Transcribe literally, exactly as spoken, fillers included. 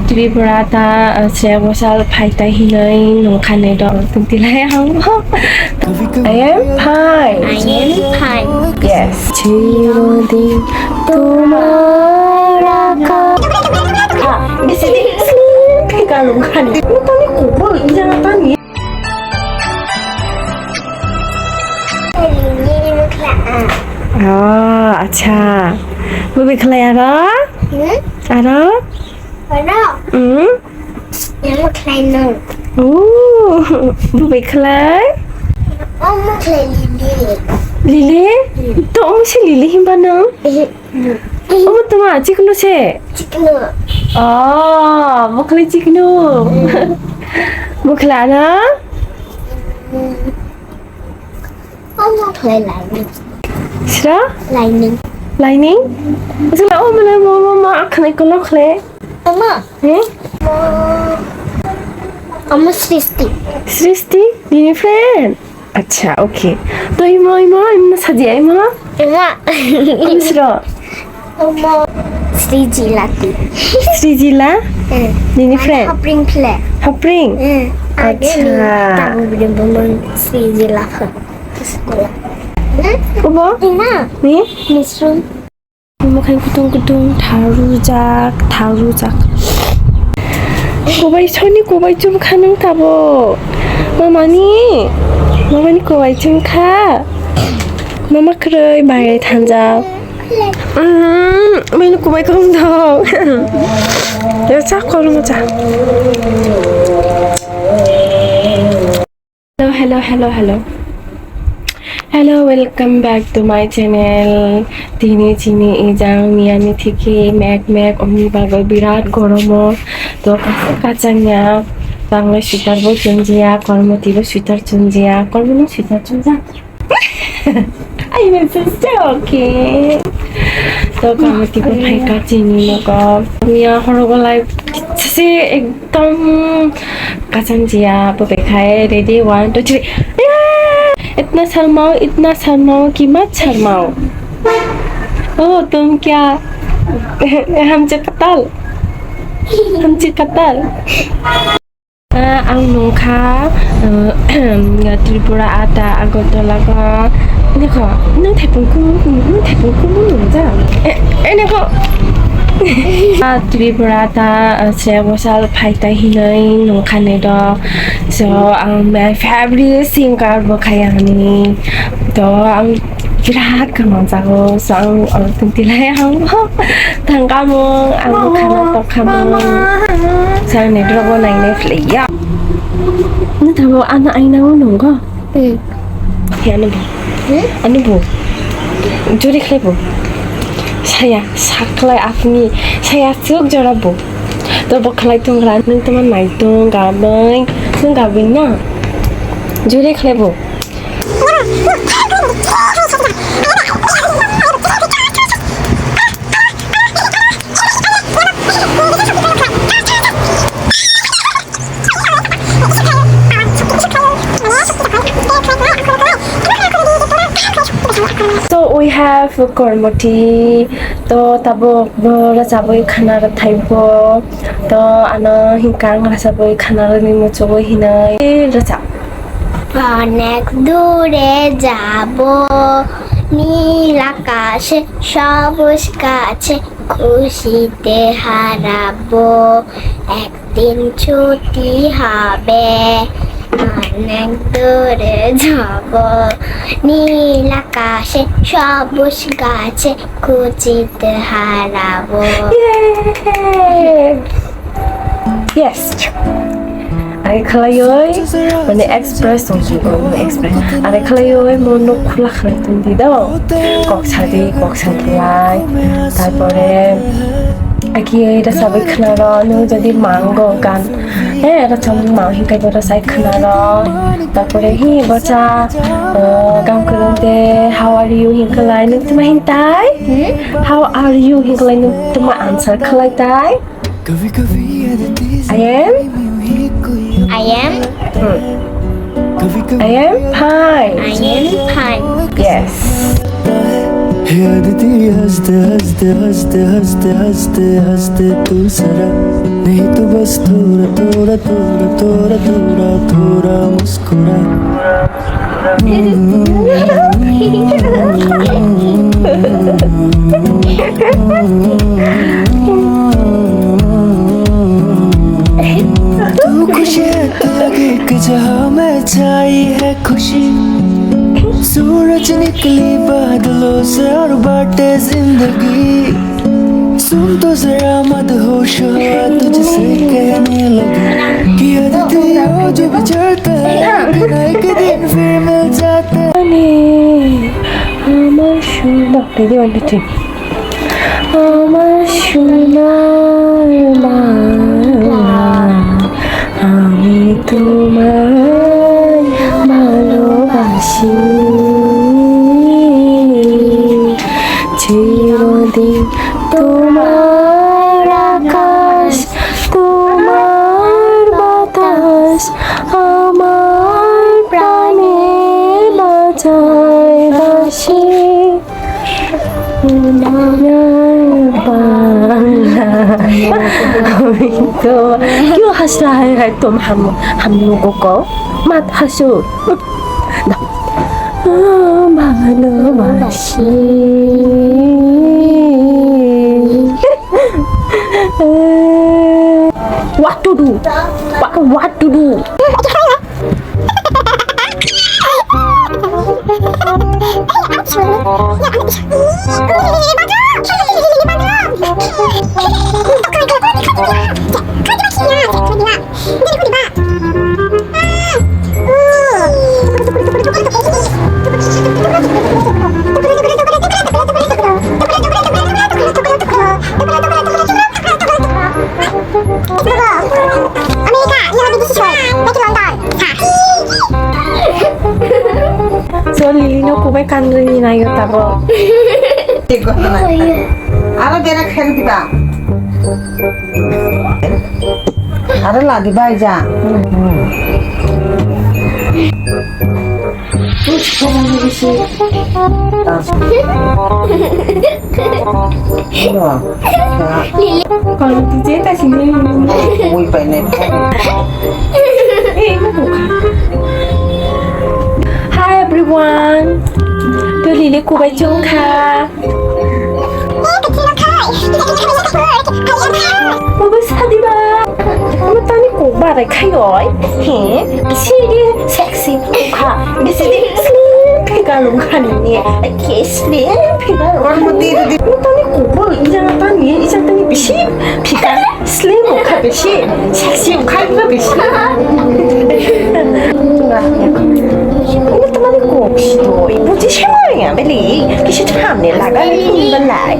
Tripura ta, uh, Shreya Ghoshal phai ta hinwi nungkha ni dol tongtilai ang bo. I am fine. I am fine. Yes. Chirodin tumhara ka. Ah, bisi di. Thika nungkha ni. Nungkha ni kubul, ijang apa ni? Oh, acha. Bubui khlai aro? Hmm? Aro? Aro? Hmm? Yang khlai no. Oh, bubui khlai? Omo khlai lili. Lili? Hmm. To omo se lili himba no? Eh. Omo toma chikno se? Chikno. Oh, bokhlai chikno. Mm. Bokhlai na? Mm. Omo khlai laining. Sira? Laining. Laining? Sila omo le mo mo ma akhanai kolok le. Omo. Eh? Omo Srishti. Srishti? Nini friend? Acha, okay. To imo, imo, imo saji imo? Imo. Imo siro? Omo Srijila ti. Srijila? Eh. Nini friend? Hapring phle. Hapring? Eh. Age ni. Acha. Tabu bini bumung Srijila pha. Sekolah. Hmm? Ubo? Ina. Ni? Nisrum. Mukhang kutung kutung tharujak, tharujak. Kubai soni kubai chum khanung tabo. Mamani, mamani kubai chum kha. Mama kroi bai thanjak. Mhm, menu kubai kong dong. Ya cha kolong cha. Hello, hello, hello, hello. Hello, welcome back to my channel. Tini chini ijang miyani thiki mek mek omni bagwi birat goromo. To kachangya, bangla sweater bo chunjiya, kormo tibo sweater chunjiya, kormo no sweater chunja. Ai, my sister, okay. To kami tipo phaika chini nogo. Mia horogo live sese ekdom kachang jia bo bekhai ready one two three. Yeah! Itna sharmao, itna sharmao, ki mat sharmao. Oh, tum kya? Hamse katal. Hamse katal. Ah, ang nungkha, ah, Tripura ata Agartala ka. Dekho, nung thepung kumu, nung thepung kumu nung ja. Eh, eh, dekho. Ah, Tripura ata, ah, Shreya Ghoshal phai ta hinoi nungkha ne do. So, ang my favorite singer bo kaya ni. To, ang Birat khamang jago, so ang, ang tongtilai ang bo tangkamung, ang bo khana tokhamung. So ang network bo nainai phlaiya. Nang tamo ano aina o nongo? Hmm. He ano bo? Hmm? Ano bo? Jori khlai bo? Saya, saklai apni, saya chuk jora bo. To bo khlai tongra, nang tamo naitung, gabeng, nang gabeng na? Jori khlai bo? So we have Kormoti, to tabuk bo rwchabwi khana rwthai bo, to ano hinkhe ang rwchabwi khana rwni muchugwi hinwi rwchap. অনেক দূরে যাব, নীল আকাশে সবুজ গাছে খুশিতে হারাবো। একদিন ছুটি হবে, অনেক দূরে যাব, নীল আকাশে সবুজ গাছে খুশিতে হারাবো। Yay! Yes. Are khlaioi, mane express tong siko, mane express. Are khlaioi, mo nok khula khlai tong di do. Kok sadi, kok sa khlai. Tarpore, aki rwchabwi khna ro, nung jodi mango gan. Eh, rwchapmung mang hinkhai bo rwchai khna ro. Tarpore hi bocha, eh, gam kwrwng de, how are you hinkhlai, nung tma hintai? Hmm? How are you hinkhlai, nung tma answer khlai tai? I am? I am? Hmm. I am fine. I am fine. Yes. हे अदिति हंसते हंसते हंसते हंसते हंसते हंसते हंसते तू सरा नहीं थोड़ा थोड़ा थोड़ा थोड़ा थोड़ा थोड़ा मुस्कुरा। तू खुश है तो लगे कि जहाँ मैं चाहिए है खुशी। सूरज निकली बादलों से और बाटे जिंदगी। सुन तो जरा मदहोश हुआ तुझसे कहने लगा कि अदिति हो जो बिछड़ता है, बिना एक दिन फिर मिल जाता है। আমার সোনা, রেডি, ওয়ান, টু, থ্রি। আমার সোনার বাংলা, আমি তোমায় ভালোবাসি। চিরদিন তোমার আকাশ, তোমার বাতাস, আমার প্রাণে বাজায় বাঁশি। Sonar bangla. Ami to. Kyo hasla hai hai tom ham ham logo ko. Mat hasu. Bhalobashi. What to do? What, what to do? So, Lily no kubai kanrwi ni nayo tabo. Aro bera kher diba. Aro la diba ja. Ino. Kalau tu cerita sini. Ui, pai ne. Eh, ini bukan. Hi everyone. Tu Lily kubai chungkha. Obo sadi ba. Omo tani kok barai khai oi. He, bisi sexy kha. Bisi slim figure lung kha ni. Ke slim figure. Omo tani kok bo ijang tani, ijang tani bisi figure. Slim wngkha bisi, sexy wngkha bisi. Ini teman kok sih, ibu sih sama ya, beli. Kisi hamne laga ni belai.